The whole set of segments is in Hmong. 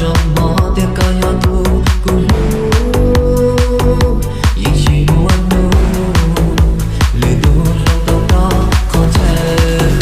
Zoo mov tias koj yog tus kuv hlub, yeej tsis muaj hnub lwm tus hloov tau koj qhov chaw.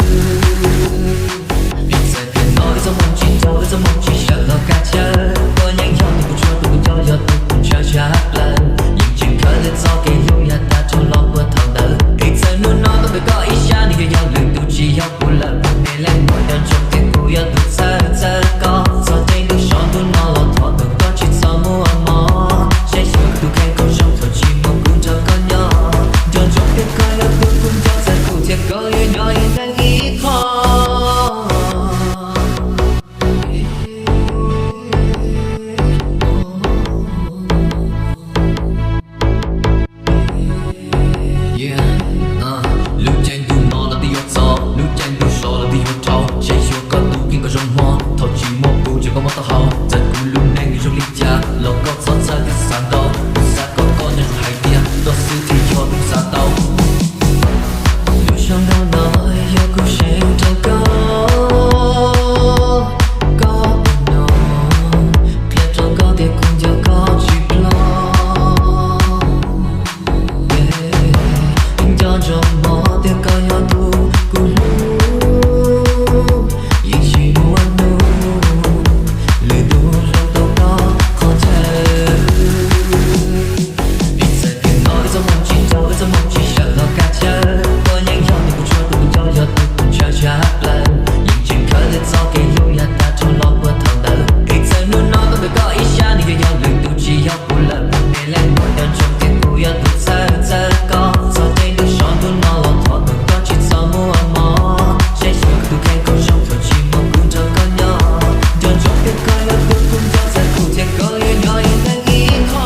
Vim txawm tias no wb txoj hmoo tsis tau, wb txoj hmoo tsis sawv los kav tsawv, koj yeej yog tus kuv tshua, tus kuv nco, yog tus kuv ntshaw tshaj plaws. Yeej tsis khaws lwm txoj kev hlub yav tag rau los puag thaum ntawd. Vim txawm hnub no tau pom koj ib sab, nws yuav yog lwm tus tsis yog kuv lawm. Kuv pem leej muam nco ntsoov tias kuv yog tus txawj txawj koj, txog tej ntuj sov ntuj no los thov tus koj tsis txhob muaj mob. Saib xyuas tus kheej kom zoo thaum tsis muaj kuv nrog koj nyob. Nco ntsoov tias koj yog tus kuv nco, txawm kuv thiab koj yuav nyob ib leeg ib qho. Lub caij ntuj no los twb yuav txog, lub caij ntuj sov los twb yuav dhau. Saib xyuas koj tus kheej kom zoo mog, thaum tsis muaj kuv ntshe koj mob taub hau. Txawm kuv lub neej yuav zoo li cas los koj txhob txhawj thiab xav ntau, kuv xav kom koj nco ntsoov hais tias koj xwb thiaj yog tus xav tau. Lub xyoo ntuj no yog kuv seev rau koj, koj puas hnov, qhia rau koj tias kuv nco koj tsis ploj. Nco ntsoov mog tias koj yog tus kuv hlub, yeej tsis muaj hnub lwm tus hloov tau koj qhov chaw. Vim txawm tias no wb txoj hmoo tsis tau, wb txoj hmoo tsis sawv los kav tsawv, koj yeej yog tus kuv tshua, tus kuv nco, yog tus kuv ntshaw tshaj plaws. Yeej tsis khaws lwm txoj kev hlub yav tag rau los puag thaum ntawd. Vim txawm hnub no tau pom koj ib sab, nws yuav yog lwm tus tsis yog kuv lawm. Kuv pem leej muam nco ntsoov tias kuv yog tus txawj txawj koj, txog tej ntuj sov ntuj no los thov tus koj tsis txhob muaj mob. Saib xyuas tus kheej kom zoo thaum tsis muaj kuv nrog koj nyob. Nco ntsoov tias koj yog tus kuv nco, txawm kuv thiab koj yuav nyob ib leeg ib qho.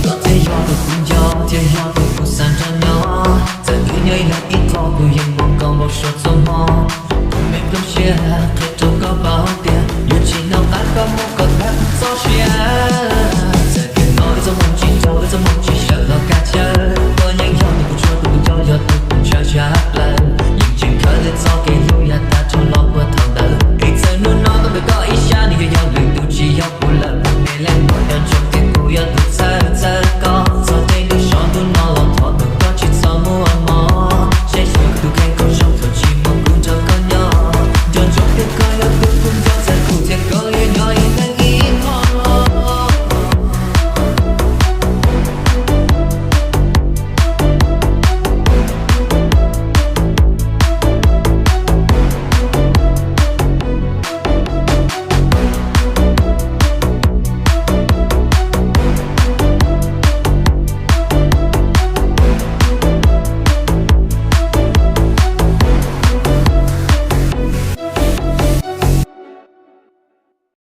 Koj thiaj yog tus kuv nco, thiaj yog tus kuv xav nrog nyob. Txawm twb nyob ib leeg ib qho, kuv yeej muaj koj npau suav txhua